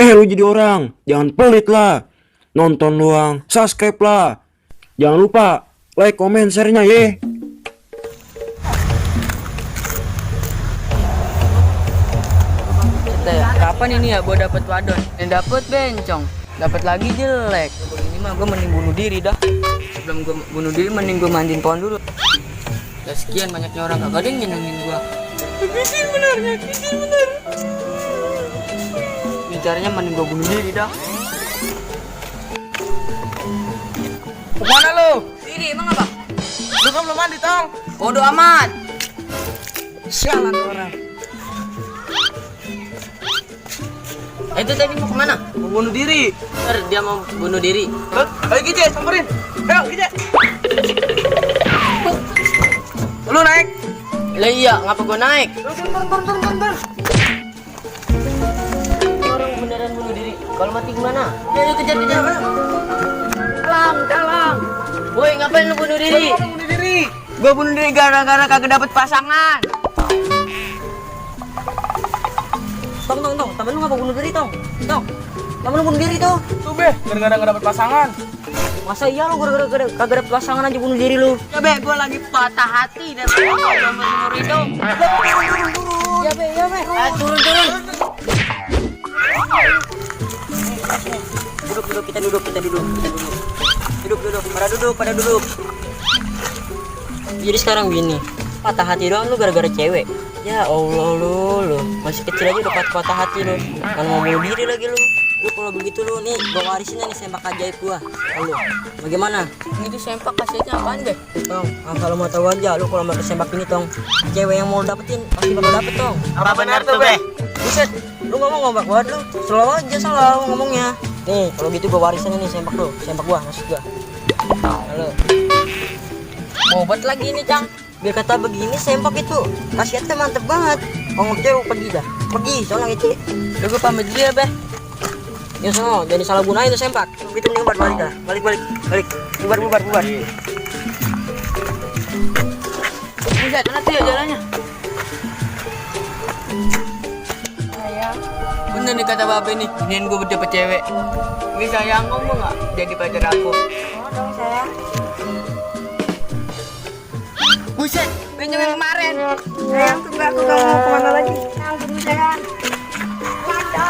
Lu jadi orang, jangan pelit lah. Nonton doang, subscribe lah. Jangan lupa like, komen, share-nya ye. Kapan ini ya gue dapet wadon? Yang dapet bencong, dapet lagi jelek. Ini mah gue mending bunuh diri dah. Sebelum gue bunuh diri mending gue mandiin pohon dulu. Ya sekian banyaknya orang kagak ada yang nyenengin gue. Nyakitin bener. Ini caranya mending gue bunuh diri dah. Kemana lu? Diri emang apa? Lu kan belum mandi, Tong. Bodoh amat. Sialan orang. Itu tadi mau kemana? Mau bunuh diri. Ntar dia mau bunuh diri. Ayo Gice, samperin. Ayo Gice. Lu naik. Lah iya, ngapa gue naik? Turun. Orang beneran bunuh diri. Kalau mati gimana? Ya kejar. Dalang. Woi, ngapain lu bunuh diri? Lu bunuh diri. Gua bunuh diri gara-gara kagak dapet pasangan. Tong, temen lu ngapa bunuh diri, Tong? Temen lu bunuh diri tuh. Tuh be, gara-gara gak dapet pasangan. Masa iya lu gara-gara kagak dapet pasangan aja bunuh diri lu? Ya be, gua lagi patah hati dan belum bunuh dong. Ya be. Turun. Duduk, kita duduk. Pada duduk. Jadi sekarang gini, patah hati doang lu gara-gara cewek. Ya Allah lu masih kecil aja udah patah hati lu. Kan mau bunuh diri lagi lu. Lu kalau begitu lu nih gua warisin nih sempak ajaib gua. Lu bagaimana? Ini sempak kasihnya apaan deh? Tong, kalau mau tahu aja lu kalau pakai sempak ini Tong, cewek yang mau dapetin pasti bakal dapet Tong. Apa benar tuh be? Buset, lu ngomong ngombak banget lu. Selalu aja salah lu ngomongnya. Nih, kalau gitu gua warisin ini sempak lu, sempak gua maksud gua. Halo. Obat lagi ini, Cang. Biar kata begini sempak itu khasiatnya mantep banget. Ngomong cewek pergi dah. Pergi, soalnya gitu. Udah gua pamit dulu ya, Be. Ya sono, jangan salah gunain tuh sempak. Begitu mending balik dah. Balik. Bubar. Buset, enak tuh ya jalannya. Bener nih kata babe nih, iniin gue dapet cewek. Ini sayang ngomong gak jadi pacar aku? Oh dong sayang. Buset, pinjam yang kemarin. Sayang tunggu aku gak mau kemana lagi. Sayang tunggu sayang. Ada.